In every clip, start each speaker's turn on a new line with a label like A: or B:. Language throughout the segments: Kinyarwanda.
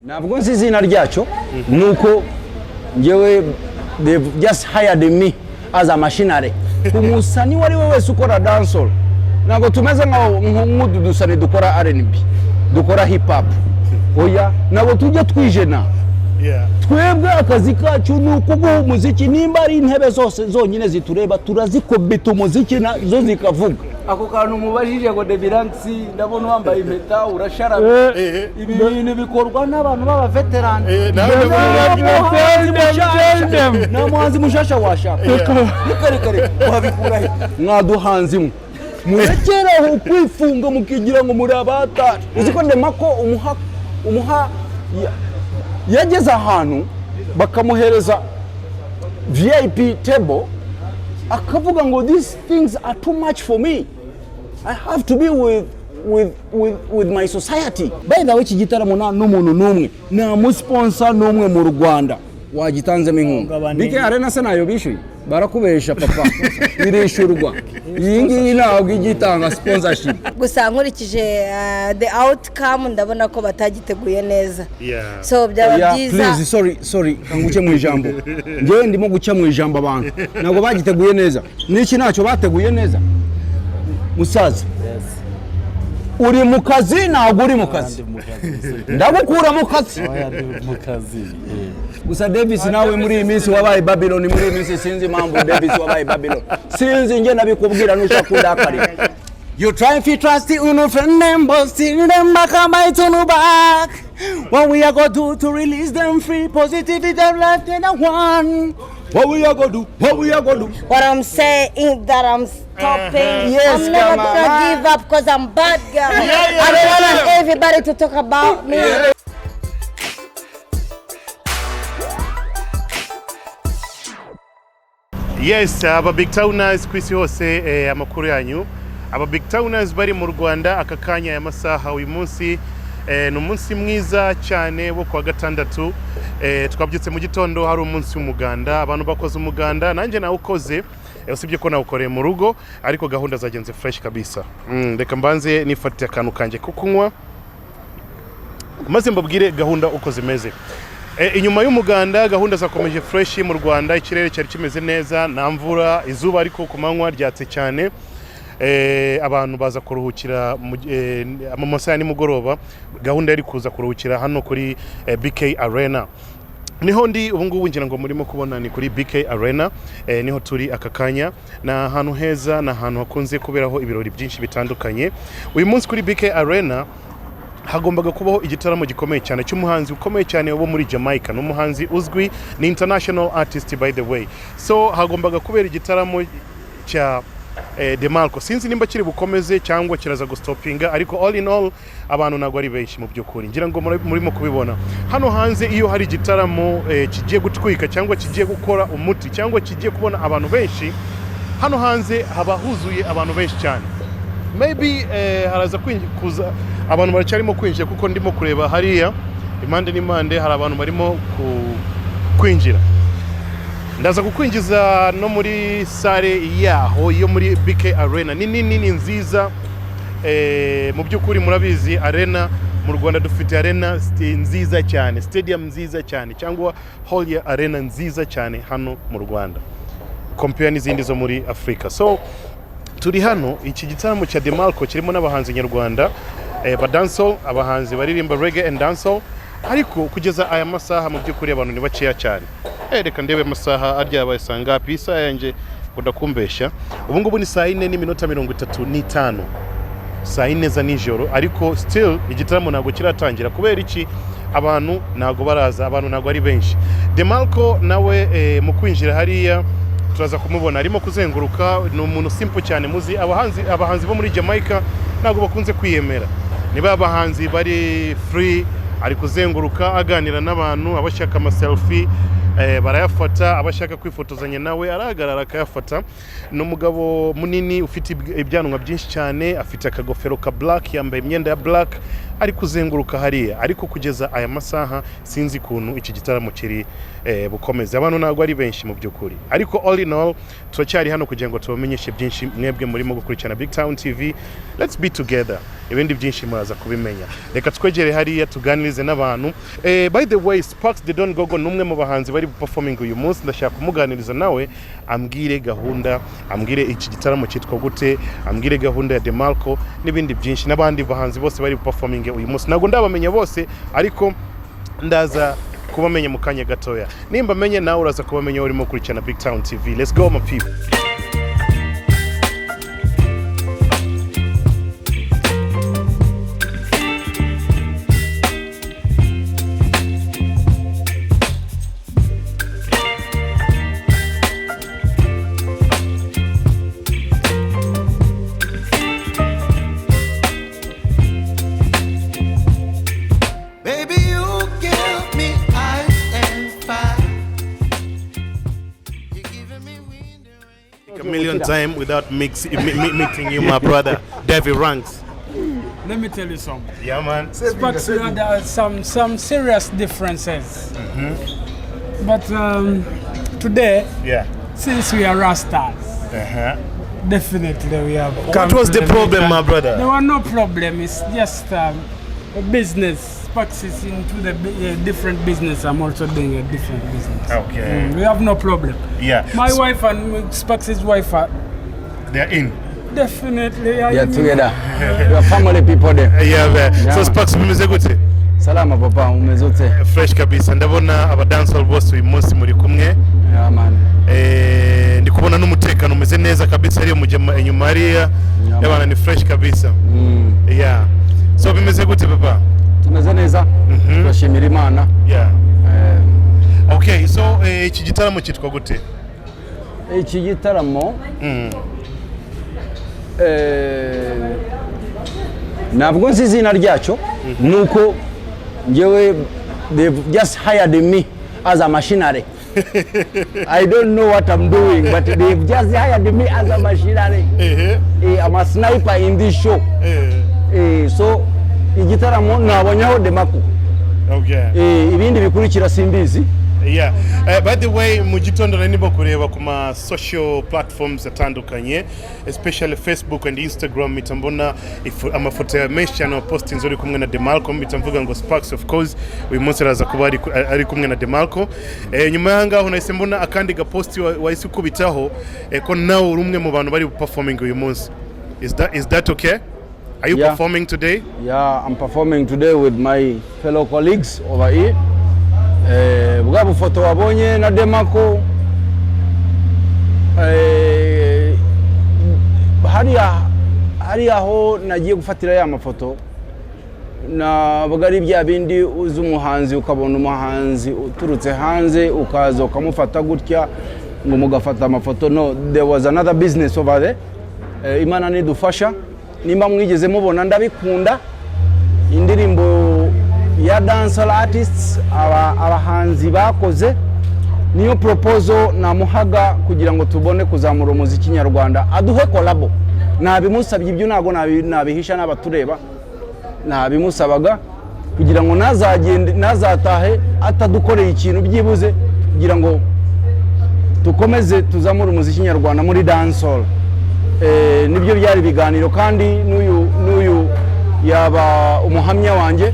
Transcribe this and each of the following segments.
A: Ntabwo nzi izina ryacyo, nuko njyewe they've just hired me as a machinery. Umusani uwo ari we wese ukora dancehall, ntabwo tumeze nk'udu dusani dukora R&B, dukora hip hop. Oya, ntabwo tujya twijena. Twebwe akazi kacu ni ukuguha umuziki. Nimba ari intebe zose zonyine zitureba, turazikubita umuziki nazo zikavuga.
B: Ako kantu mubajije ngo Deviranx, ndabona wambaye impeta, urasharamye. Ibi bintu bikorwa n'abantu b'abaveterani.
C: Nawe
A: Nta muhanzi mushasha washaka. Reka, reka, reka, wabikura he? Mwaduhanzi mwe, murekeraho kwifunga mukigira ngo muri abatari. Uzi ko Demako umuha yageze ahantu bakamuhereza VIP table, akavuga ngo "These things are too much for me, I have to be with my society." By the way, iki gitaramo nta n'umuntu n'umwe, nta musponsor n'umwe mu Rwanda wagitanzemo inkunga. BK Arena se nayo bishyuye? Barakubesha papa, irishyurwa. Iyi ngiyi ntabwo ijya itanga sponsorship.
D: Gusa nkurikije the outcome, ndabona ko batagiteguye neza. So byaba
A: Oya,
D: byiza.
A: Please, sorry, sorry, nguce mu ijambo. Njyewe ndimo guca mu ijambo abantu. Ntabwo bagiteguye neza. Niki ntacyo bateguye neza? Musaza, uri mu kazi? Ntabwo uri mu kazi, ndagukura mu kazi.
E: Mu kazi.
A: Gusa Davis, nawe muri iyi minsi wabaye Babylon. Muri iyi minsi sinzi impamvu Davis wabaye Babylon, sinzi. Njye nabikubwira nushaka kundakarira. You try if you trust it, unu friend them, but still them back and bite on the back. What we are gonna do to release them free? Positivity left in the one. What we are gonna do? What we are gonna do?
D: What I'm saying that I'm stopping.
A: Yes,
D: I'm never
A: come on.
D: Gonna give up because I'm bad girl. I don't want everybody to talk about me.
C: Yes, aba Big Towners ku isi hose, amakuru yanyu. Aba Big Towners bari mu Rwanda aka kanya, aya masaha, uyu munsi ni umunsi mwiza cyane wo kuwa gatandatu. Twabyutse mu gitondo hari umunsi w'umuganda, abantu bakoze umuganda, nanjye nawukoze, usibye ko nawukoreye mu rugo, ariko gahunda zagenze fresh kabisa. Reka mbanze nifatiye akantu kanjye ko kunywa maze mbabwire gahunda uko zimeze. Inyuma y'umuganda gahunda zakomeje fresh mu Rwanda. Ikirere cyari kimeze neza, nta mvura, izuba ariko ku manywa ryatse cyane. Abantu baza kuruhukira mu masaha ya nimugoroba. Gahunda yari kuza kuruhukira hano kuri BK Arena, niho ndi ubu ngubu. Ngira ngo murimo kubona ni kuri BK Arena, niho turi aka kanya. Ni ahantu heza, ni ahantu hakunze kuberaho ibirori byinshi bitandukanye. Uyu munsi kuri BK Arena hagombaga kubaho igitaramo gikomeye cyane cy'umuhanzi ukomeye cyane wo muri Jamaica. Ni umuhanzi uzwi, ni international artist by the way. So hagombaga kubera igitaramo cya Demarco. Sinzi nimba kiri bukomeze cyangwa kiraza gustopinga, ariko all in all abantu ntabwo ari benshi mu by'ukuri. Ngira ngo murimo kubibona hano hanze. Iyo hari igitaramo kigiye gutwika cyangwa kigiye gukora umuti cyangwa kigiye kubona abantu benshi, hano hanze haba huzuye abantu benshi cyane. Maybe haraza kuza abantu baracyarimo kwinjira, kuko ndimo kureba hariya impande n'impande hari abantu barimo kwinjira. Ndaza kukwinjiza no muri salle yaho yo muri BK Arena. Ni nini, ni nziza. Mu by'ukuri murabizi, arena mu Rwanda dufite arena nziza cyane, stadium nziza cyane, cyangwa hall ya arena nziza cyane hano mu Rwanda, compare n'izindi zo muri Afurika. So turi hano, iki gitaramo cya Demarco kirimo n'abahanzi nyarwanda, ba dancehall, abahanzi baririmba reggae and dancehall, ariko kugeza aya masaha mu by'ukuri abantu ni bakeya cyane. Reka ndebe amasaha arya yabaye saa ngapi. Isaha yanjye ngo ndakumbeshya. Ubu ngubu ni saa 4:35, saa 4 za nijoro, ariko still igitaramo ntabwo kiratangira. Kubera iki? Abantu ntabwo baraza, abantu ntabwo ari benshi. Demarco nawe mu kwinjira hariya turaza kumubona arimo kuzenguruka. Ni umuntu simple cyane. Muzi abahanzi bo muri Jamaica ntabwo bakunze kwiyemera, niba abahanzi bari free. Ari kuzenguruka aganira n'abantu, abashaka amaselfie. Barayafata, abashaka kwifotozanya nawe arahagarara akayafata. Ni umugabo munini ufite ibyanwa byinshi cyane, afite akagofero ka black, yambaye imyenda ya black, ari kuzenguruka hariya. Ariko kugeza aya masaha sinzi ukuntu iki gitaramo kiri bukomeze. Abantu ntabwo ari benshi mu by'ukuri, ariko all in all turacyari hano kugira ngo tubamenyeshe byinshi. Mwebwe murimo gukurikirana Big Town TV, let's be together. Ibindi byinshi muraza kubimenya. Reka twegere hariya tuganirize n'abantu. By the way, Sparks the Don Gogo ni umwe mu bahanzi bari performing uyu munsi. Ndashaka kumuganiriza nawe, ambwire gahunda, ambwire iki gitaramo cyitwa gute, ambwire gahunda ya Demarco n'ibindi byinshi, n'abandi bahanzi bose bari performing uyu munsi. Ntabwo ndabamenya bose, ariko ndaza kubamenya mu kanya gatoya. Nimba menye, nawe uraza kubamenya urimo gukurikirana Big Town TV. Let's go, my people.
E: Baby, you give me ice and fire. You're giving me wind and rain.
C: A million time without meeting you, my brother Davy Ranks.
F: Let me tell you something.
C: Yeah, man.
F: Sparks, there are some serious differences. But today, since we are Rastas, definitely we have
C: What
F: come
C: was
F: to
C: the problem,
F: meeting.
C: my brother?
F: There were no problem. It's just a business. Sparks is into the different business. I'm also doing a different business. We have no problem. My wife and Sparks' wife are
C: They're in.
F: Definitely. I
A: Yeah,
F: mean,
A: together. We are family people there.
C: Yeah, man.
A: Yeah,
C: So
A: man.
C: Sparks, bimeze gute?
A: Salama papa, umeze ute?
C: Fresh kabisa. Ndabona aba dancehall bose uyu munsi muri kumwe.
A: Yeah, man.
C: Ndi kubona n'umutekano umeze neza kabisa ariyo mujya inyuma hariya.
A: Yeah,
C: Yabana ni fresh kabisa. Yeah. So bimeze gute, papa?
A: Tumeze neza. Turashimira Imana.
C: Okay, so iki gitaramo cyitwa gute?
A: Iki gitaramo ntabwo nzi izina ryacyo, nuko njyewe they've just hired me as a machinery. I don't know what I'm doing, but they've just hired me as a machinery. I'm a sniper in this show. So igitaramo nabonyeho Demarco. Ibindi bikurikira simbizi.
C: Yeah. By the way, mu gitondo nari ndimo kureba ku ma social platforms atandukanye, especially Facebook and Instagram, mpita mbona amafoto ya menshi cyane wa postings uri kumwe na Demarco. Mpita mvuga ngo Sparks, of course, uyu munsi araza kuba ari kumwe na Demarco. Nyuma y'aho ngaho nahise mbona akandi gaposti wahise ukubitaho ko nawe uri umwe mu bantu bari performing uyu munsi. Is that okay? Are you
A: Yeah.
C: performing today?
A: Yeah, I'm performing today with my fellow colleagues over here. Bwa bufoto wabonye na Demarco, hariya aho nagiye gufatira ya mafoto, ntabwo ari bya bindi uzi umuhanzi, ukabona umuhanzi uturutse hanze, ukaza ukamufata gutya ngo mugafata amafoto. No, there was another business over there. Imana nidufasha, nimba mwigeze mubona Ndabikunda, indirimbo ya dancehall artists, abahanzi bakoze, niyo proposal namuhaga kugira ngo tubone kuzamura umuziki nyarwanda, aduhe collabo. Nabimusabye ibyo, ntabwo nabihisha n'abatureba. Nabimusabaga kugira ngo ntazagende, ntazatahe atadukoreye ikintu byibuze, kugira ngo dukomeze tuzamure umuziki nyarwanda muri dancehall. Nibyo byari ibiganiro, kandi n'uyu yaba umuhamya wanjye.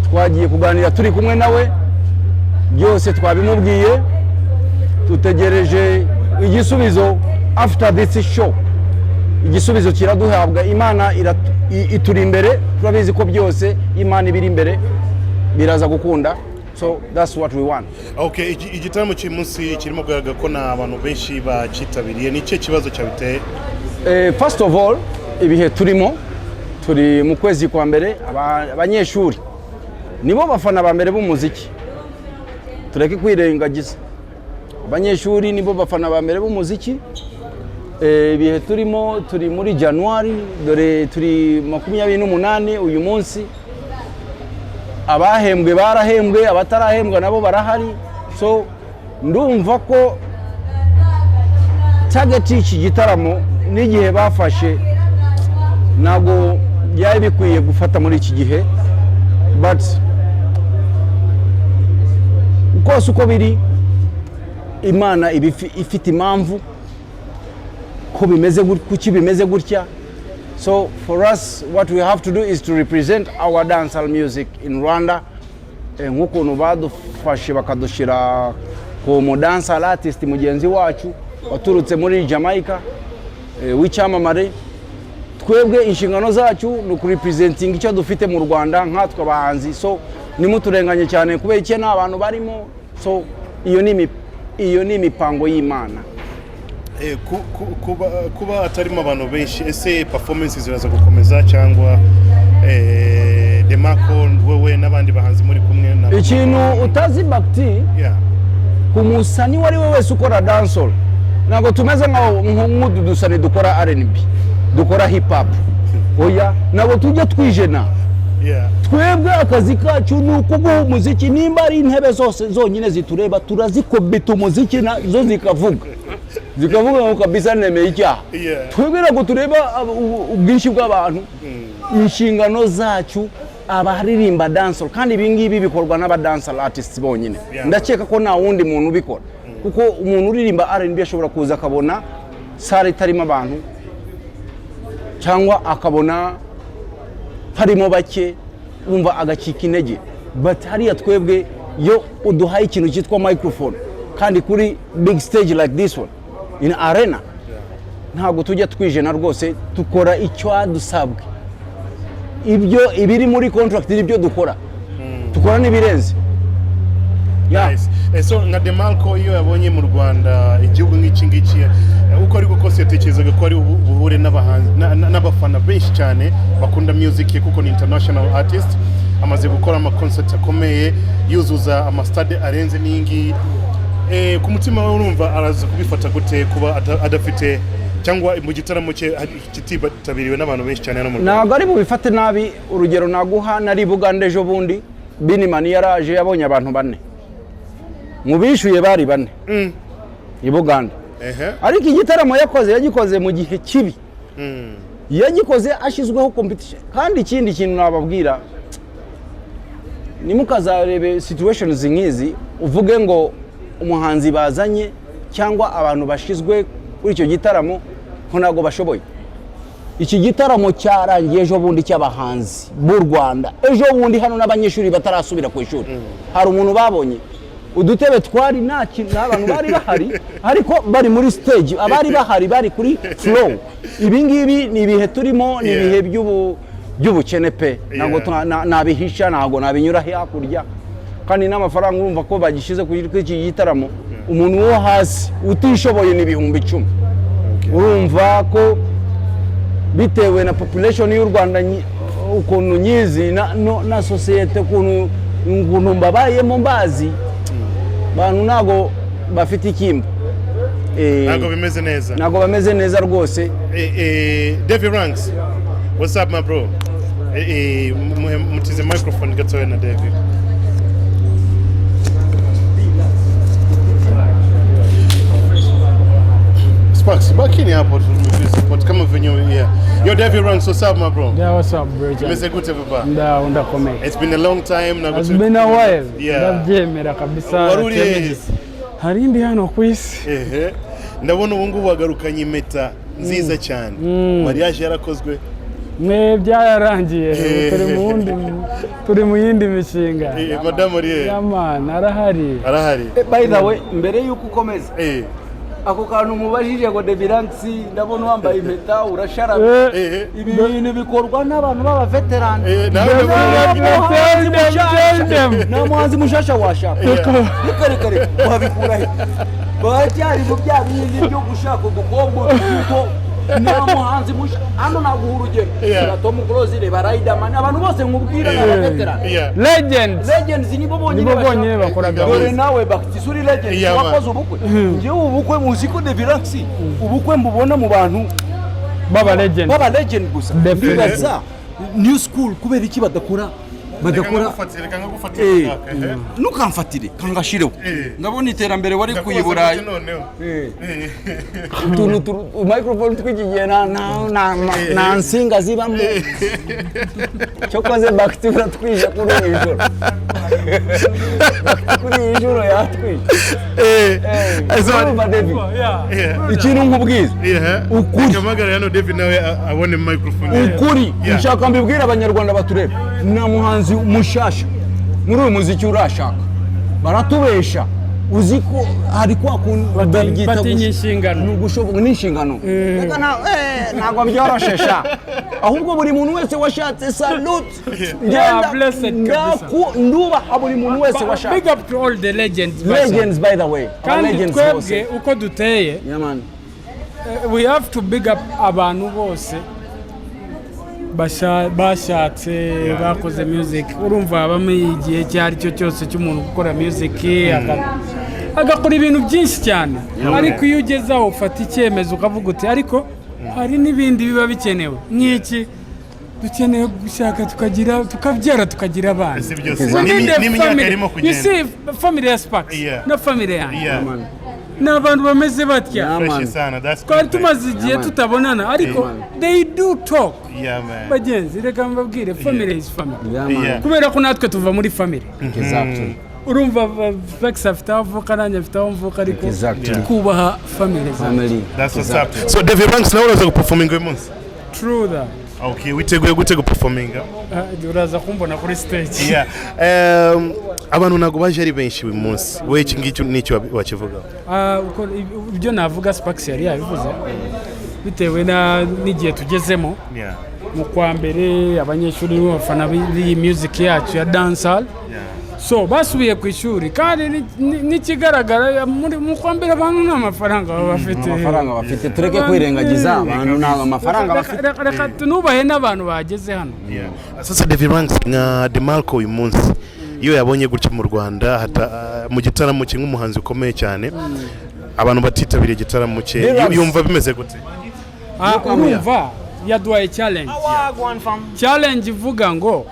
A: Twagiye kuganira turi kumwe nawe, byose twabimubwiye, dutegereje igisubizo. After this show igisubizo kiraduhabwa. Imana ituri imbere, turabizi ko byose Imana ibiri imbere, biraza gukunda. So that's what we want.
C: Okay, igitaramo cy'uyu munsi kirimo kugaragara ko nta bantu benshi bacyitabiriye. Ni ikihe kibazo cyabiteye?
A: First of all, ibihe turimo, turi mu kwezi kwa mbere, abanyeshuri nibo bafana ba mbere b'umuziki, tureke kwirengagiza. Abanyeshuri nibo bafana ba mbere b'umuziki. Ibihe turimo, turi muri January, dore turi 28 uyu munsi. Abahembwe barahembwe, abatarahembwa nabo barahari. So Ndumva ko target y'iki gitaramo n'igihe bafashe ntabwo byari bikwiye gufata muri iki gihe, but kose uko biri, Imana iba ifite impamvu ko bimeze kuki bimeze gutya. So for us, what we have to do is to represent our dancehall music in Rwanda. Nk'ukuntu badufashe bakadushyira ku mu dancehall artist mugenzi wacu waturutse muri Jamaica, w'icyamamare, twebwe inshingano zacu ni ukurepresentinga icyo dufite mu Rwanda nkatwe abahanzi. So nimuturenganye cyane kubera iki nta bantu barimo. So iyo ni imipango y'Imana.
C: Kuba atarimo abantu benshi, ese performance ziraza gukomeza cyangwa Demarco, wowe n'abandi bahanzi muri kumwe na
A: Ikintu utazi, Bakti, ku musani uwo ari we wese ukora dancehall, ntabwo tumeze nk'udu dusani dukora R&B, dukora hip hop. Oya, ntabwo tujya twijena. Twebwe akazi kacu ni ukuguha umuziki. Nimba ari intebe zose zonyine zitureba, turazikubita umuziki nazo zikavuga, zikavuga ngo kabisa nemeye icyaha. Twebwe ntabwo tureba ubwinshi bw'abantu. Inshingano zacu, abaririmba dancehall, kandi ibi ngibi bikorwa n'aba dancehall artists bonyine. Ndakeka ko nta wundi muntu ubikora, kuko umuntu uririmba R&B ashobora kuza akabona salle itarimo abantu cyangwa akabona harimo bake, wumva agacika intege. But hariya twebwe, iyo uduhaye ikintu cyitwa microphone, kandi kuri big stage like this one in arena, ntabwo tujya twijena rwose. Dukora icyo dusabwe, ibyo ibiri muri contract nibyo dukora, dukora n'ibirenze. Yeah.
C: Nice. So nka Demarco, iyo yabonye mu Rwanda igihugu nk'iki ngiki, uko ariko kose yatekerezaga ko ari buhure n'abahanzi n'abafana benshi cyane bakunda music ye, kuko ni international artist, amaze gukora ama concert akomeye, yuzuza amastade arenze n'iyi ngiyi. Ku mutima we urumva araza kubifata gute kuba adafite cyangwa mu gitaramo cye kititabiriwe n'abantu benshi cyane hano mu Rwanda?
A: Ntabwo ari bubifate nabi. Urugero naguha, nari Bugande ejo bundi, Binimani yaraje, yabonye abantu bane mu bishyuye, bari bane i Bugande. Ariko igitaramo yakoze, yagikoze mu gihe kibi, yagikoze ashyizweho competition. Kandi ikindi kintu nababwira, nimukazarebe situations nk'izi uvuge ngo umuhanzi bazanye cyangwa abantu bashyizwe kuri icyo gitaramo ko ntabwo bashoboye. Iki gitaramo cyarangiye ejo bundi cy'abahanzi b'u Rwanda, ejo bundi hano n'abanyeshuri batarasubira ku ishuri, hari umuntu babonye? Udutebe twari nta kintu, nta bantu bari bahari, ariko bari muri stage. Abari bahari bari kuri floor. Ibi ngibi ni ibihe turimo, ni ibihe by'ubukene pe. Ntabwo nabihisha, ntabwo nabinyura hakurya. Kandi n'amafaranga urumva ko bagishyize kuri iki gitaramo, umuntu wo hasi utishoboye ni 10,000. Urumva ko bitewe na population y'u Rwanda, ukuntu nyizi na sosiyete ukuntu mbabayemo, mbazi bantu ntabwo bafite ikimba.
C: Ntabwo bimeze neza.
A: Ntabwo bameze neza rwose.
C: Davy Ranks, what's up, my bro? Mutize microphone gatoya na Davy. Sparks, bakini hapo tu support kama venye, yeah. Yo, Davy Ranks, what's up, my bro?
F: Yeah, what's up, bro?
C: Meze gute, baba?
F: Ndakomeye.
C: It's been a long time na
F: It's been a while.
C: Yeah.
F: Ndabyemera kabisa.
C: Wari uri
F: Cyemeje.
C: hehe?
F: Hari indi hano ku isi.
C: Ehe. Ndabona ubu ngubu wagarukanye impeta nziza cyane. Mariage yarakozwe.
F: Mwe byararangiye. Turi mu yindi mishinga.
C: Madamu ari hehe?
F: Yeah man, arahari.
C: Arahari.
B: By the way, mbere y'uko ukomeza, ako kantu mubajije ngo Davy Ranks, ndabona wambaye impeta, urasharamye, ibi bintu bikorwa n'abantu b'abaveterani.
C: Nawe ndabona.
F: Tell them, tell them.
B: Nta muhanzi mushasha washaka. Reka reka reka, wabikura he? Baracyari mu bya bindi byo gushaka udukobwa duto. Nta muhanzi mushya hano. Naguha urugero, reba Tom Close, reba Riderman, abantu bose nkubwira ni abaveterani.
F: Legends.
B: Legends nibo bonyine
F: Nibo bonyine
B: bashaka.
F: bakora
B: Dore
F: gahunda.
B: nawe Bakti uri legend.
C: Yeah, man.
B: Wakoze ubukwe. Njyewe ubukwe muzi ko Davy Ranks ubukwe mbubona mu bantu
F: Baba legend.
B: baba legend gusa.
F: Definitely.
B: Ndibaza new school kubera iki badakora
A: Badakora.
C: Reka nkagufatire kaka, eh.
A: Ntukamfatire, kangashireho. Ndabona iterambere wari
C: Ndakubaza
A: kuyi Burayi.
C: gute noneho?
A: Utuntu microphone tw'iki gihe nta nsinga zibamo. Cyokoze Bakiti uratwije kuri iyi joro. Bakiti kuri iyi joro yatwije. Urumva, David, ikintu nkubwiza ukuri.
C: Reka mpamagare hano David nawe abone microphone.
A: Ukuri nshaka mbibwire Abanyarwanda batureba, nta muhanzi mushasha muri uyu muziki urashaka, baratubesha. Uzi ko hari kwa kuntu babyita
F: Batinya inshingano.
A: Ni ugushoboka n'inshingano. Reka ntabwo byoroshe sha. Ahubwo buri muntu wese washatse, salute.
F: Yeah, blessed kabisa.
A: Ndubaha buri muntu wese washatse.
F: Big up to all the legends, Basha.
A: Legends, by the way. Aba
F: Kandi
A: legends
F: twebwe
A: bose.
F: uko duteye,
A: Yeah, man.
F: We have to big up abantu bose bashatse, bakoze music. Urumva habamo igihe icyo ari cyo cyose cy'umuntu gukora music, agakora ibintu byinshi cyane, ariko iyo ugeze aho ufata icyemezo ukavuga uti ariko hari n'ibindi biba bikenewe nk'iki, dukeneye gushaka, tukagira, tukabyara, tukagira abana.
C: Si byose.
F: We need a
C: N'imyaka
F: family.
C: irimo
F: You
C: kugenda.
F: see, family ya Sparks na family yanjye ni abantu bameze batya.
A: Yeah, man.
C: Fresh sana. That's
F: Twari
C: good, man.
F: tumaze igihe
A: Yeah, man.
F: tutabonana, ariko
A: man.
F: they do talk.
C: Yeah, man.
F: Bagenzi, reka mbabwire, family is family,
A: Yeah, man.
F: Kubera ko natwe tuva muri family. Urumva, Vex afite aho avuka, nanjye afite aho mvuka, ariko twubaha family zacu.
A: Family.
C: That's what's up. So David Banks, nawe uraza guperforminga uyu munsi?
F: True that.
C: Okay, witeguye gute guperforminga?
F: Ah, uraza kumbona kuri stage.
C: Yeah. Abantu ntabwo baje ari benshi uyu munsi. Wowe iki ngiki nicyo wakivugaho?
F: Ah, ibyo navuga Sparks yari yabivuze, bitewe n'igihe tugezemo mu kwa mbere, abanyeshuri n'abafana b'iyi music yacu ya dancehall, so basubiye ku ishuri, kandi n'ikigaragara mu kwa mbere abantu nta mafaranga baba bafite.
A: Amafaranga bafite, tureke kwirengagiza abantu, ntabwo amafaranga bafite.
F: Reka tunubahe n'abantu bageze hano.
C: Yeah. Sasa David Ranks, nka Demarco uyu munsi iyo yabonye gutya mu Rwanda mu gitaramo kimwe, umuhanzi ukomeye cyane, abantu batitabiriye igitaramo cye,
A: David Ranks.
C: yumva bimeze gute?
F: Ah, urumva yaduhaye challenge, challenge ivuga ngo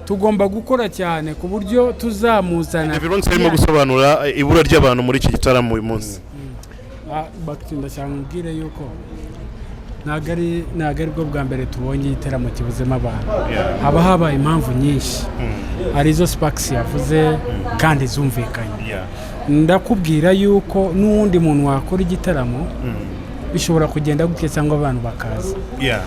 F: tugomba gukora cyane ku buryo tuzamuzana.
C: David Ranks arimo gusobanura ibura ry'abantu muri iki gitaramo uyu munsi.
F: Ah, Bakiti, ndashaka mubwire yuko ntabwo ari bwo bwa mbere tubonye igitaramo kibuzemo abantu. Haba habaye impamvu nyinshi, hari izo Sparks yavuze kandi zumvikanye. Ndakubwira yuko n'uwundi muntu wakora igitaramo bishobora kugenda gutya cyangwa abantu bakaza.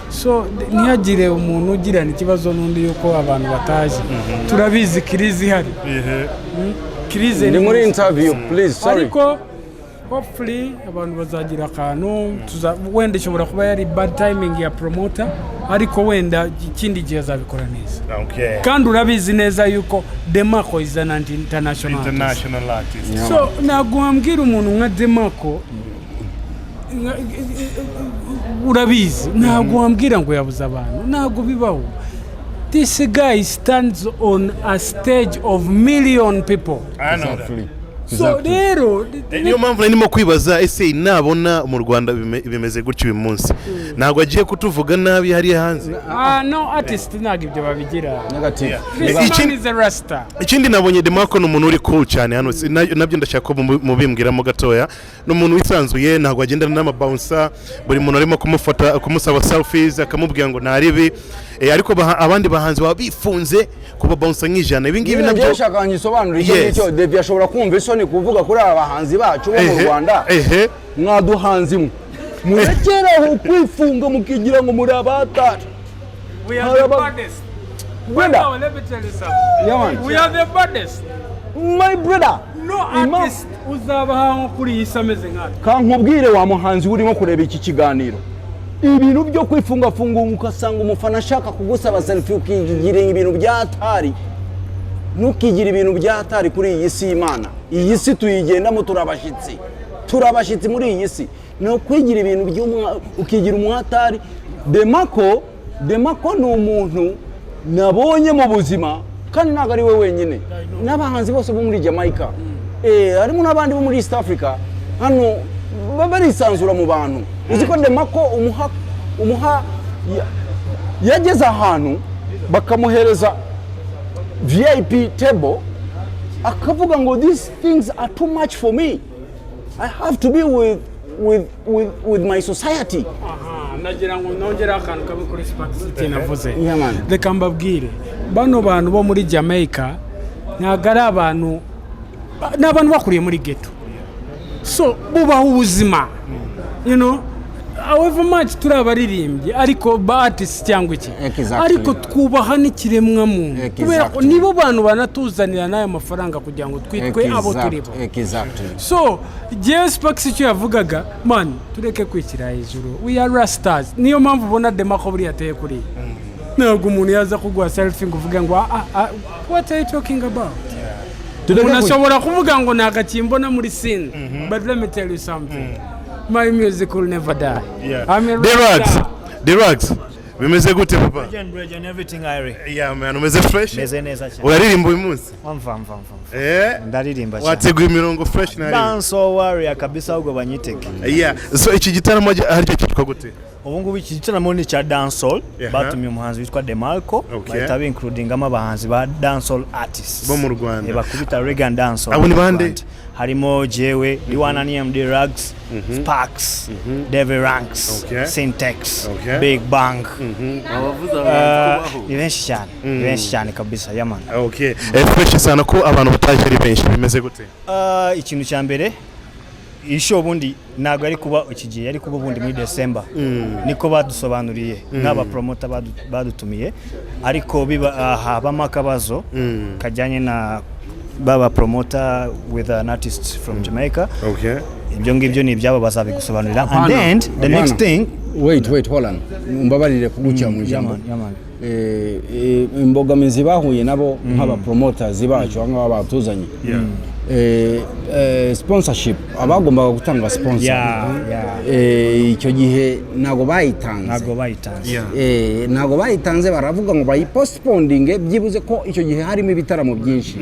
F: So ntihagire umuntu ugirana ikibazo n'undi yuko abantu bataje. Turabizi crise ihari. Crise
A: Ndi muri interview, please, sorry.
F: Ariko hopefully abantu bazagira akantu wenda ishobora kuba yari bad timing ya promoter, ariko wenda ikindi gihe azabikora neza. Kandi urabizi neza yuko Demarco is an international artist.
C: International artist.
F: So ntabwo wambwira umuntu nka Demarco, urabizi, ntabwo wambwira ngo yabuze abantu, ntabwo bibaho. This guy stands on a stage of million people.
C: I know that.
F: So rero
C: Niyo mpamvu narimo kwibaza, ese nabona mu Rwanda bimeze gutyo uyu munsi, ntabwo agiye kutuvuga nabi hariya hanze?
F: Ah, no, artist ntabwo ibyo babigira.
A: Negative.
F: This man is a rasta.
C: Ikindi nabonye, Demarco ni umuntu uri cool cyane hano. Nabyo ndashaka ko mubimbwiramo gatoya. Ni umuntu wisanzuye, ntabwo agendana n'amabouncer. Buri muntu arimo kumufata, kumusaba selfies, akamubwira ngo ntaribi. Ariko abandi bahanzi baba bifunze kuba bouncer nk'ijana. Ibi ngibi
A: Nyine
C: nabyo
A: njyewe nshaka ngisobanure icyo ngicyo. Devi ashobora kumva isoni kuvuga kuri aba bahanzi bacu bo mu Rwanda. Mwaduhanzi mwe, murekeraho kwifunga mukigira ngo muri abatari.
F: We are the baddest.
A: Brother.
F: No, let me tell you something.
A: Yeah, man.
F: We are the baddest.
A: My brother.
F: No artist uzaba nko kuri iyi si ameze nkatwe.
A: Kankubwire, wa muhanzi urimo kureba iki kiganiro, ibintu byo kwifungafunga, ugasanga umufana ashaka kugusaba selfie ukigira ibintu byatari, ntukigire ibintu byatari kuri iyi si y'Imana. Iyi si tuyigendamo, turabashyitsi, turabashyitsi muri iyi si. Ni ukwigira ibintu ukigira umuhatari. Demarco ni umuntu nabonye mu buzima, kandi ntabwo ari we wenyine, n'abahanzi bose bo muri Jamaica, harimo n'abandi bo muri East Africa hano, baba barisanzura mu bantu. Uzi ko Demarco umuha yageze ahantu bakamuhereza VIP table, akavuga ngo, "These things are too much for me. I have to be with my society."
F: Aha, nagira ngo nongere akantu kamwe kuri Spark City navuze.
A: Yeah, man.
F: Reka mbabwire, bano bantu bo muri Jamaica ntabwo ari abantu, ni abantu bakuriye muri ghetto, so bubaha ubuzima. However much turi abaririmbyi, ariko ba artist cyangwa iki, ariko twubaha n'ikiremwamuntu, kubera ko nibo bantu banatuzanira n'aya mafaranga kugira ngo twitwe abo turi bo. So jyewe, Sparks icyo yavugaga, man, tureke kwishyira hejuru. We are rastas. Niyo mpamvu ubona Demarco buriya ateye kuriya. Ntabwo umuntu yaza kuguha selfie ngo uvuge ngo, "Ah, ah, what are you talking about?" Umuntu ashobora kuvuga ngo ntabwo akimbona muri scene, but let me tell you something, my music will never die. I'm a
C: The Rags.
F: rockstar.
C: The Rags, bimeze gute, papa?
G: Legend, legend, everything irie.
C: Yeah man, umeze fresh.
G: Meze neza cyane.
C: Uraririmba uyu munsi?
G: Mva mva mva. Ndaririmba cyane.
C: Wateguye imirongo fresh nari.
G: Dancehall warrior kabisa, ahubwo banyitege.
C: Yeah, so iki gitaramo harya cyitwa gute?
G: Ubu ngubu iki gitaramo ni icya dancehall. Batumiye umuhanzi witwa Demarco, bahita bincludingamo abahanzi ba dancehall artists
C: Bo mu Rwanda.
G: Bakubita reggae and dancehall
C: Abo ni
G: mu
C: bande?
G: Rwanda. Harimo jewe Liwana, NMD Rags, Sparks, Davy Ranks, Syntax, Big Bang.
H: Abavuze abahanzi kubaho.
G: Ni benshi cyane, ni benshi cyane kabisa, yeah man.
C: Okay, fresh sana. Ko abantu bataje ari benshi, bimeze gute?
G: Ikintu cya mbere, iyi show ubundi ntabwo yari kuba iki gihe, yari kuba ubundi muri December, niko badusobanuriye nk'aba promoter badutumiye, ariko biba habamo akabazo kajyanye na baba promoter with an artist from Jamaica. Ibyo ngibyo ni ibyabo, bazabigusobanurira. And then the next thing,
A: Wait, wait, hold on, umbabarire kugucira mu ijambo.
G: Yeah man, yeah man.
A: Imbogamizi bahuye nabo nk'aba promoters bacu aho ngaho batuzanye, sponsorship, abagombaga gutanga sponsor, icyo gihe ntabwo bayitanze.
G: Ntabwo bayitanze.
A: Ntabwo bayitanze, baravuga ngo bayipostpondinge byibuze, ko icyo gihe harimo ibitaramo byinshi.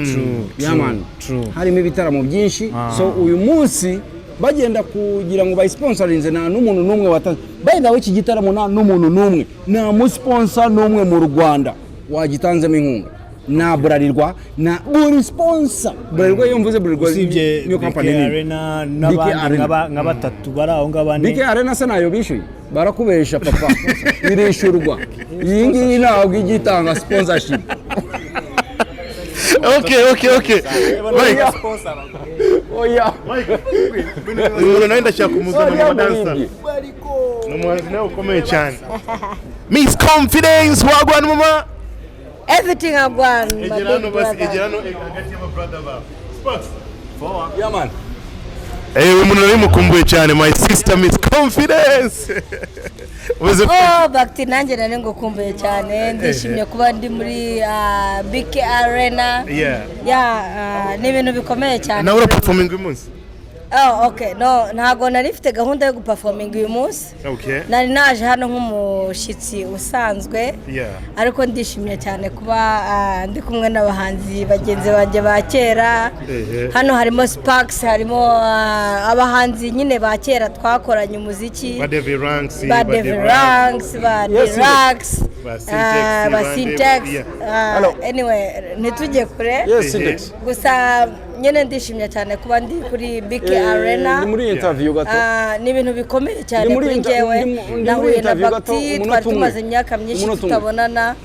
A: Yeah, man.
G: True.
A: Harimo ibitaramo byinshi, so uyu munsi bagenda kugira ngo bayisponsorinze, nta n'umuntu n'umwe watanze. By the way, iki gitaramo nta n'umuntu n'umwe, nta musponsor n'umwe mu Rwanda wagitanzemo inkunga, nta Bralirwa, na buri sponsor Bralirwa. Iyo mvuze Bralirwa,
G: usibye
A: niyo
G: BK
A: company nini.
G: Arena
A: BK
G: n'abandi
A: Arena.
G: nka batatu bari aho ngaho, bane.
A: BK Arena se nayo bishyuye? Barakubesha papa, irishyurwa. Iyi ngiyi ntabwo ijya itanga sponsorship.
C: Okay, Mike.
A: Oya.
C: Uyu muntu nawe ndashaka kumuzana mu
A: Oya,
C: badansa.
A: muribye.
C: Ni umuhanzi nawe ukomeye cyane, Miss Confidence. Wagwan mama?
D: Everything agwan, my
C: Egera hano
D: big
C: basi.
D: brother.
C: Egera hano, hagati y'ababrother bawe, Sparks.
A: Yeah man.
C: Uyu muntu nari mukumbuye cyane, my sister Miss Confidence. Umeze
D: Oh, Bakti, nanjye nari ngukumbuye cyane. Ndishimye kuba ndi muri BK Arena. Yeah, ni ibintu bikomeye cyane.
C: Nawe uraperforminga uyu munsi?
D: Oh, okay. No, ntabwo nari mfite gahunda yo guperforminga uyu munsi. Nari naje hano nk'umushyitsi usanzwe. Ariko ndishimye cyane kuba ndi kumwe n'abahanzi bagenzi banjye ba kera. Hano harimo Sparks, harimo abahanzi nyine ba kera twakoranye umuziki.
C: Ba Davy Ranks.
D: Ba Davy Ranks, ba Dirax,
C: Ba Syntax,
D: ba
C: bande,
D: Syntax.
A: Hello.
D: Anyway, ntitujye kure.
A: Yes, Syntax.
D: Gusa nyine ndishimye cyane kuba ndi kuri BK Arena.
A: Ni muri interview gato.
D: Ni ibintu bikomeye cyane
A: Ndi muri
D: kuri njyewe.
A: ndi muri
D: Nahuye na
A: interview gato,
D: Bakti,
A: umunota
D: twari
A: umwe.
D: tumaze imyaka myinshi
A: Umunota umwe.
D: tutabonana,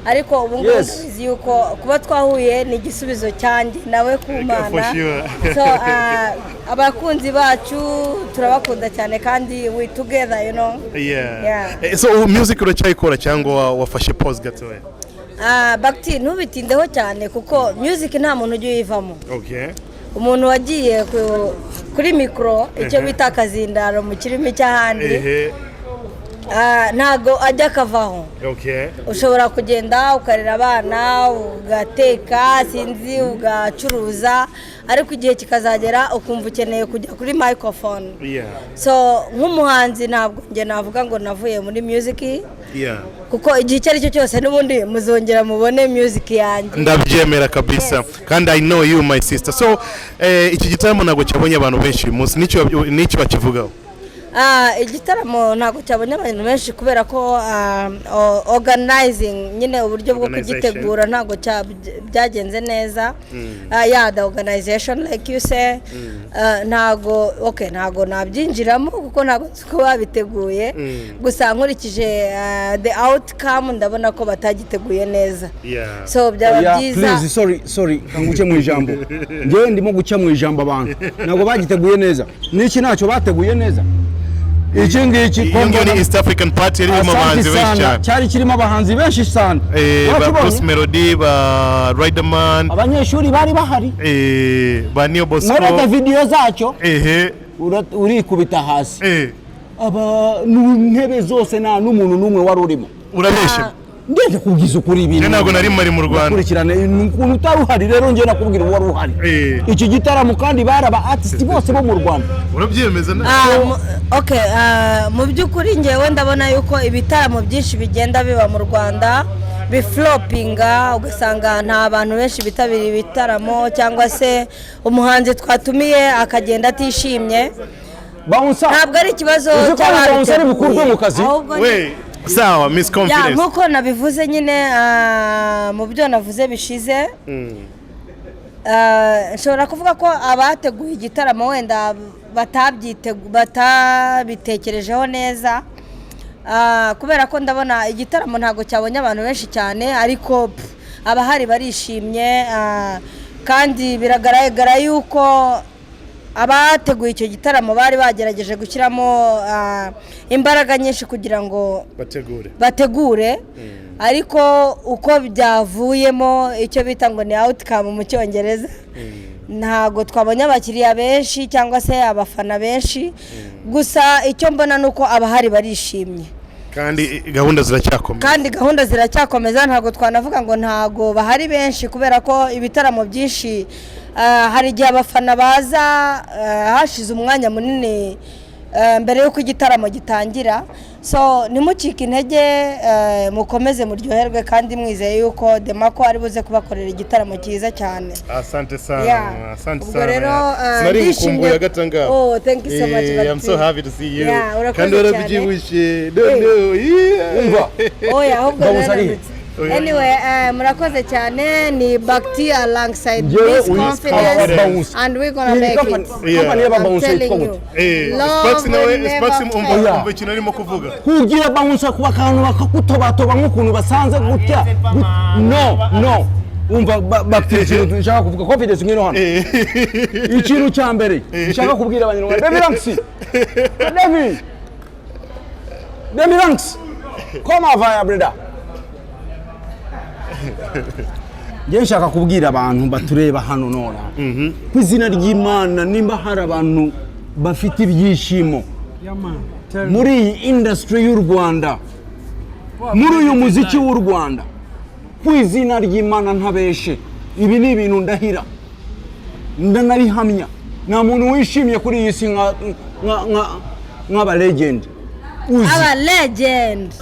D: ariko ubu ngubu ndabizi yuko kuba twahuye ni igisubizo cyanjye nawe ku
C: For
D: Mana.
C: sure.
D: So abakunzi bacu turabakunda cyane kandi we together. Yeah.
C: So music uracyayikora cyangwa wafashe pause gatoya?
D: Bakti, ntubitindeho cyane kuko music nta muntu ujya uyivamo. Umuntu wagiye kuri mikoro, icyo bita akazindaro mu kirimi cy'ahandi, ntago ajya akavaho. Ushobora kugenda ukarera abana, ugateka, sinzi, ugacuruza, ariko igihe kikazagera ukumva ukeneye kujya kuri microphone. So nk'umuhanzi ntabwo njye navuga ngo navuye muri music, kuko igihe icyo ari cyo cyose n'ubundi muzongera mubone music yanjye.
C: Ndabyemera kabisa, kandi I know you, my sister. So iki gitaramo ntabwo cyabonye abantu benshi uyu munsi, nicyo bakivugaho.
D: Igitaramo ntabwo cyabonye abantu benshi kubera ko organizing nyine, uburyo bwo
C: Organization.
D: kugitegura ntabwo byagenze neza. Yeah, the organization, like you say, ntabwo, okay, ntabwo nabyinjiramo kuko ntabwo nzi uko babiteguye. Gusa nkurikije the outcome, ndabona ko batagiteguye neza. So byaba
A: Oya,
D: byiza.
A: Please, sorry, sorry, kanguce mu ijambo. Njyewe ndimo guca mu ijambo abantu. Ntabwo bagiteguye neza. N'iki ntacyo bateguye neza. Iki ngiki
C: Iyo ngiyo ni East African Party yari irimo
A: Asante
C: abahanzi benshi
A: sana.
C: cyane.
A: Cyari kirimo abahanzi benshi sana.
C: Ba
A: Wakibonye?
C: Bruce Melody, ba Riderman,
A: Abanyeshuri bari bahari.
C: Ba Neo Bosco.
A: Mwereke video zacyo.
C: Ehe.
A: Urikubita hasi.
C: Aba
A: Mu ntebe zose nta n'umuntu n'umwe wari urimo.
C: Urabeshya.
A: Ndetse kubwiza ukuri ibintu.
C: Njye ntabwo nari mari mu Rwanda.
A: Kurikirana ukuntu utari uhari rero, njye nakubwira uwari uhari. Iki gitaramo kandi bari aba artist bose bo mu Rwanda.
C: Urabyemeza na?
D: Okay, mu by'ukuri ngewe ndabona yuko ibitaramo byinshi bigenda biba mu Rwanda biflopinga, ugasanga nta bantu benshi bitabiriye ibitaramo, cyangwa se umuhanzi twatumiye akagenda atishimye.
A: Bouncer.
D: Ntabwo ari ikibazo
A: Uzi ko bouncer ari bukurwe mu kazi?
D: ahubwo ni-
C: We, sawa, Miss
D: Ya,
C: Confidence.
D: nk'uko nabivuze nyine, mu byo navuze bishize, nshobora kuvuga ko abateguye igitaramo wenda batabitekerejeho neza, kubera ko ndabona igitaramo ntabwo cyabonye abantu benshi cyane, ariko pff, abahari barishimye, kandi biragaragara yuko abateguye icyo gitaramo bari bagerageje gushyiramo imbaraga nyinshi kugira ngo
C: bategure.
D: Bategure, ariko uko byavuyemo, icyo bita ngo ni outcome mu Cyongereza, ntabwo twabonye abakiriya benshi cyangwa se abafana benshi. Gusa icyo mbona ni uko abahari barishimye.
C: Kandi gahunda ziracyakomeza.
D: Kandi gahunda ziracyakomeza. Ntabwo twanavuga ngo ntabwo bahari benshi, kubera ko ibitaramo byinshi, hari igihe abafana baza hashize umwanya munini mbere y'uko igitaramo gitangira. So ntimucike intege, mukomeze muryoherwe kandi mwizeye yuko Demarco ari buze kubakorera igitaramo cyiza cyane.
C: Asante sana. Asante
D: Ubwo
C: sana.
D: rero,
C: Sinari
D: ndishimye.
C: ngukumbuye agatanga.
D: Oh, thank you so much,
C: I'm so
D: Bakti.
C: happy to see you.
D: Yeah, urakoze
C: Kandi
D: cyane.
C: warabyibushye. No, no, yeah.
A: Umva.
D: Oya, ahubwo
A: Bouncer ari he?
D: naranutse. Anyway, murakoze cyane. Ni Bakti alongside
A: Njyewe
D: Miss
A: uyu
D: Confidence
A: Bouncer.
D: and we're gonna
A: Iyi
D: make
A: company-
D: it.
A: company y'aba
D: I'm
A: bouncer
D: telling
A: yitwa
D: you.
A: gute?
D: Love
C: Sparks nawe
D: will never
C: Sparks, umva
D: fail.
C: umva ikintu arimo kuvuga.
A: Kugira bouncer kuba akantu bakakutobatoba nk'ukuntu basanze gutya. No, no, umva, bafite ikintu nshaka kuvuga. Confidence, ngwino hano. Ikintu cya mbere nshaka kubwira Abanyarwanda, David Ranks, David, David Ranks, come over here, brother. Njye nshaka kubwira abantu batureba hano nona ku izina ry'Imana, nimba hari abantu bafite ibyishimo
F: Yeah, man. Tell me.
A: muri iyi industry y'u Rwanda, muri uyu muziki w'u Rwanda, ku izina ry'Imana ntabeshe, ibi ni ibintu ndahira, ndanabihamya, nta muntu wishimye kuri iyi si nk'aba legend uzi.
D: Aba legend.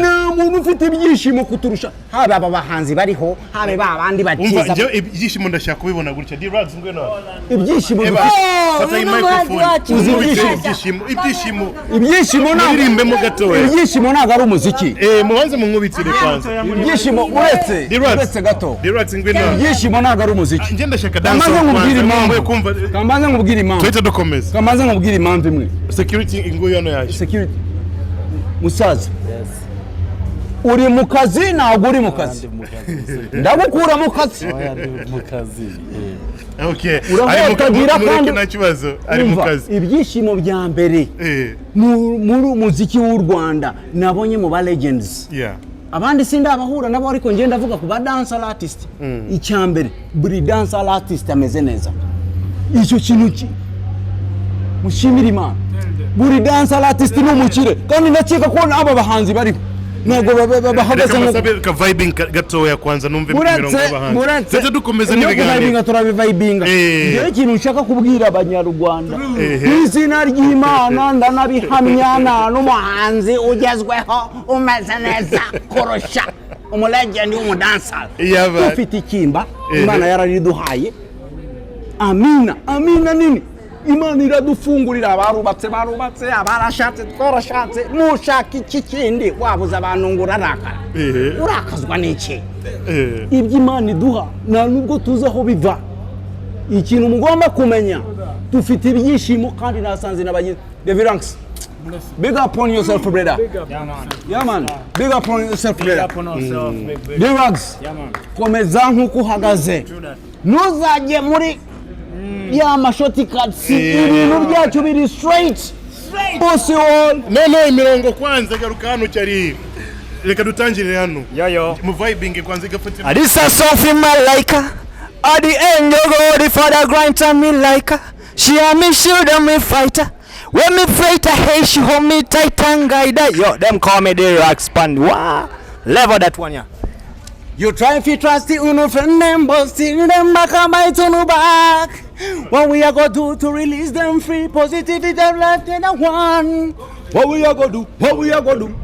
A: Nta muntu ufite ibyishimo kuturusha, haba aba bahanzi bariho, habe ba bandi
C: Umva,
A: bakiza.
C: njyewe ibyishimo ndashaka kubibona gutya. D-Rags, ngwino hano.
A: Ibyishimo
C: Eba,
A: dufite.
C: fata iyi
D: Uyu ni umuhanzi
C: microphone.
D: wacu.
A: Uzi
C: Ibyishimo,
A: ibyishimo.
C: ibyishimo, ibyishimo.
A: Ibyishimo ntabwo
C: Muririmbemo gatoya.
A: Ibyishimo ntabwo ari umuziki.
C: Mubanze munkubitire kwanza.
A: Ibyishimo, uretse
C: D-Rags.
A: uretse gato.
C: D-Rags, ngwino hano.
A: Ibyishimo ntabwo ari umuziki.
C: Njye ndashaka dance
A: Kamanze nkubwire
C: kwanza.
A: impamvu.
C: Mwe kumva.
A: Kamanze nkubwire impamvu.
C: Tuhita dukomeza.
A: Kamanze nkubwire impamvu imwe.
C: Security inguyu hano yaje.
A: Security, musaza, uri mu kazi? Ntabwo uri mu kazi, ndagukura mu kazi.
H: Mu kazi.
C: Okay.
A: Urahotagira
C: Ari mu
A: kandi-
C: nta kibazo. Ari mu
A: Umva,
C: kazi.
A: ibyishimo bya mbere muri umuziki w'u Rwanda nabonye mu ba legends, abandi sindabahura nabo, ariko ngenda ndavuga ku ba dancehall artist, icya mbere, buri dancehall artist ameze neza. Icyo kintu mushimire Imana. Buri dancehall artist ni umukire, kandi ndakeka ko n'aba bahanzi bariho ntabwo bahagaze
C: Reka
A: nko
C: musabe ka vibing gatoya kwanza, numve imirongo
A: uretse
C: y'abahanzi.
A: Uretse
C: Tuhita dukomeza
A: ibyo
C: n'ibiganiro.
A: kuvibinga, turabivibinga. Njyewe ikintu nshaka kubwira Abanyarwanda, ku izina ry'Imana ndanabihamya, nta n'umuhanzi ugezweho umeze neza kurusha umulegend w'umudansara.
C: Yaba.
A: Dufite ikimba, Imana yarariduhaye. Amina, amina nini. Imana iradufungurira. Abarubatse barubatse, abarashatse twarashatse. Mushaka iki kindi? Wabuze abantu ngo urarakara? Urakazwa n'iki? Ibyo Imana iduha nta nubwo tuzi aho biva. Ikintu mugomba kumenya, dufite ibyishimo kandi nasanze n'abagize. David Ranks, big up on yourself, brother.
F: Big up.
G: Yeah, man.
A: Yeah man, big up on yourself,
G: Big
A: brother.
G: up on ourselves, big, big.
A: David Ranks,
G: Yeah, man.
A: komeza nk'uko uhagaze.
G: True that.
A: Ntuzajye muri ya ma shortcuts. Ibintu byacu biri straight. Pussy on.
C: No, imirongo kwanza. Garuka hano cyari, reka dutangirire hano.
G: Yo, yo.
C: Mu vibing kwanza igafata.
E: This a something malaika. All the angel go, the father grant me like her. She and me shield and me fighter. When me fight her, hey, she hold me tight and guide her. Yo, them call me the rock span. Wow. Level that one, yeah. You try if you trust the uno friend them, but still them back and bite on the back. What we are gonna do to release them free? Positivity them left in a one.
A: What we are gonna do? What we are gonna do?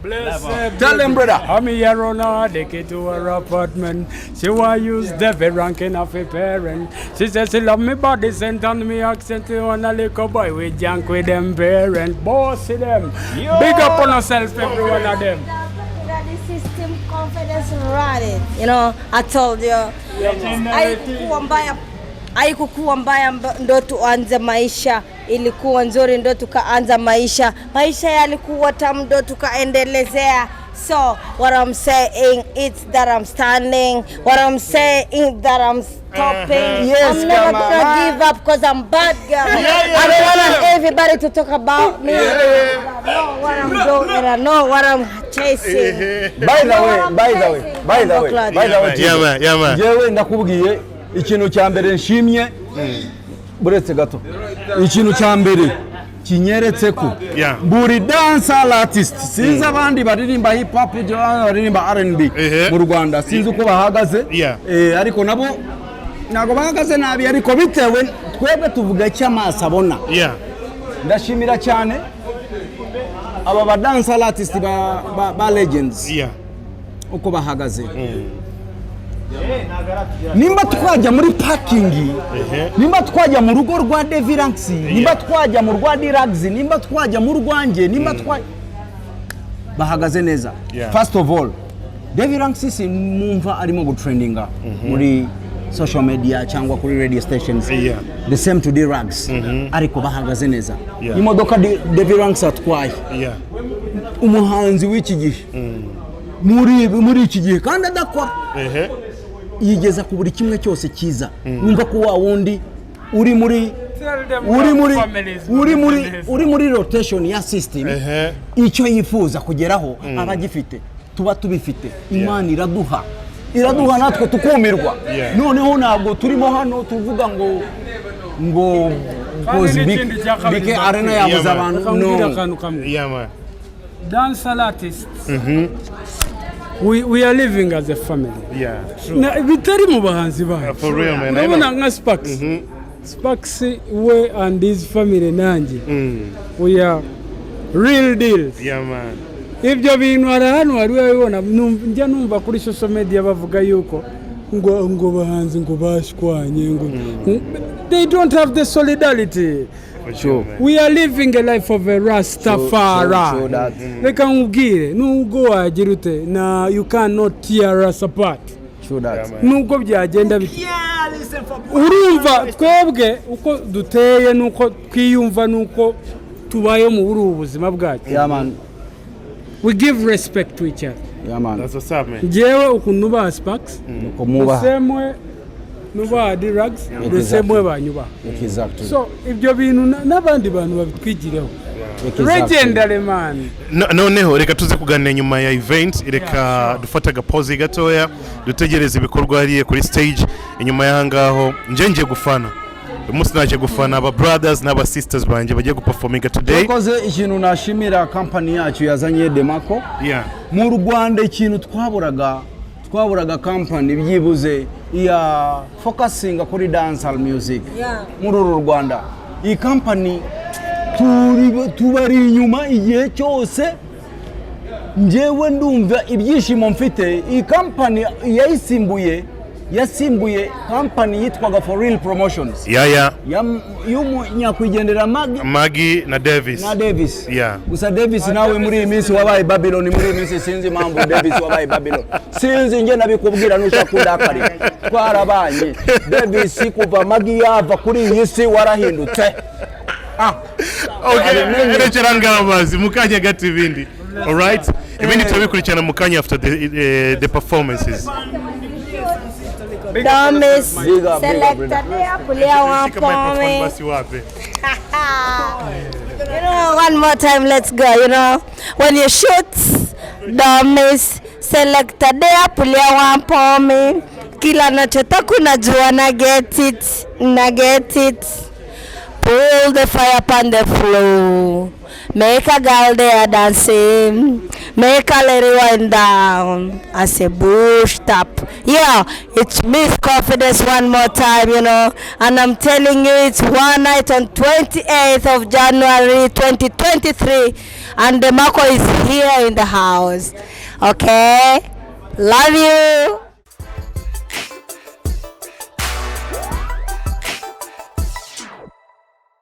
F: Blessed.
A: Tell them, brother.
F: I'm here on a take to her apartment. She want use David ranking of a parent. She says she love me body scent and me accent on a little boy we jank with them parent. Boss them. Big up on yourself, every one of them.
D: The system confidence running. You know, I told you. Haikukuwa mbaya ndo tuanze maisha, ilikuwa nzuri ndo tukaanza maisha. Maisha yalikuwa tamu ndo tukaendelezea. So what I'm saying is that I'm standing. What I'm saying that I'm stopping.
A: Yes,
D: I'm never
A: come on.
D: gonna give up because I'm bad girl. I don't want everybody to talk about me. I know what I'm doing and I know what I'm chasing.
A: By the way, by the way, by the way, by the way,
C: Yeah, man, yeah, man.
A: Njyewe ndakubwiye, ikintu cya mbere nshimye, buretse gato, ikintu cya mbere kinyeretse ko buri dancehall artist, sinzi abandi baririmba hip hop cyangwa baririmba R&B mu Rwanda, sinzi uko bahagaze. Ariko nabo ntabwo bahagaze nabi, ariko bitewe twebwe tuvuga icyo amaso abona. Ndashimira cyane aba ba dancehall artist ba legends uko bahagaze. Nimba twajya muri parking, nimba twajya mu rugo rwa Deviranx, nimba twajya mu rwa Dirags, nimba twajya mu rwanjye, nimba twa bahagaze neza. First of all, Deviranx simumva arimo gutrendinga muri social media cyangwa kuri radio stations. The same to Dirags, ariko bahagaze neza. Imodoka Deviranx atwaye, umuhanzi w'iki gihe, muri iki gihe kandi adakora, yigeza ku buri kimwe cyose cyiza. Wumva ko wa wundi uri muri uri muri rotation ya system, icyo yifuza kugeraho aba agifite. Tuba tubifite, Imana iraduha, iraduha natwe tukumirwa. Noneho ntabwo turimo hano tuvuga ngo
F: Kandi
A: cause
F: n'ikindi cya kabiri,
A: BK Arena yabuze abantu.
F: Reka nkubwire
A: No.
F: akantu kamwe.
C: Yeah, man.
F: Dancehall artists, we are living as a family. Bitari mu bahanzi bacu.
C: For real, man. I
F: Urabona
C: know.
F: nka Sparks, Sparks we and his family nanjye, we are real deals.
C: Yeah, man.
F: Ibyo bintu hari hano wari wabibona? Njya numva kuri social media bavuga yuko ngo bahanzi ngo bashwanye, ngo they don't have the solidarity.
C: For sure, man.
F: We are living a life of a Rastafari.
A: True that.
F: Reka nkubwire, nubwo wagira ute na you cannot tear us apart.
A: True that.
F: Nubwo byagenda bite, urumva twebwe uko duteye nuko twiyumva nuko tubayeho muri ubu buzima bwacu,
A: Yeah, man.
F: we give respect to each other.
A: Yeah, man.
C: That's what's up, man.
F: Njyewe ukuntu nubaha Sparks,
A: Nuko
F: the
A: mubaha.
F: same way nubaha Drugs, the same way banyubaha. So ibyo bintu n'abandi bantu babitwigireho. Legendary, man.
C: Noneho reka tuze kuganira nyuma ya event. Reka dufate agapozi gatoya, dutegereze ibikorwa hariya kuri stage. Inyuma y'aha ngaho nje ngiye gufana uyu munsi, naje gufana aba brothers n'aba sisters banjye bagiye guperforminga today.
A: Yakoze ikintu. Nashimira kampani yacu yazanye Demako mu Rwanda. Ikintu twaburaga kampani byibuze ya focusinga kuri dancehall music muri uru Rwanda. Iyi kampani tubari inyuma igihe cyose. Njyewe ndumva ibyishimo mfite. Iyi kampani yayisimbuye Yasimbuye kampani yitwaga For Real Promotions y'umunyakwigendera Magi
C: Maggie na Davis.
A: Na Davis. Gusa Davis nawe muri iyi minsi wabaye Babylon. Muri iyi minsi sinzi impamvu Davis wabaye Babylon, sinzi. Njye nabikubwira nushaka kundakarira, twarabanye. Davis, kuva Magi yava kuri iyi si warahindutse. Ah.
C: Okay,
A: Abimenye.
C: rekera ngaho mazi mu kanya gato ibindi. Alright, ibindi turabikurikirana mu kanya after the performances.
D: Don't miss.
A: Big up, big up,
D: Selector
A: brother.
D: there, pull your one
C: Shika
D: for
C: microphone
D: me.
C: basi wape.
D: One more time, let's go. When you shoot, don't miss. Selector there, pull your one for me. Kila nachotaka unajua na get it, na get it. Pull the fire upon the floor. Make a girl there dancing. Make a lady wind down. I say bush stop. Yeah, it's Miss Confidence one more time. And I'm telling you, it's one night on 28th of January 2023. And the Marco is here in the house. Okay? Love you.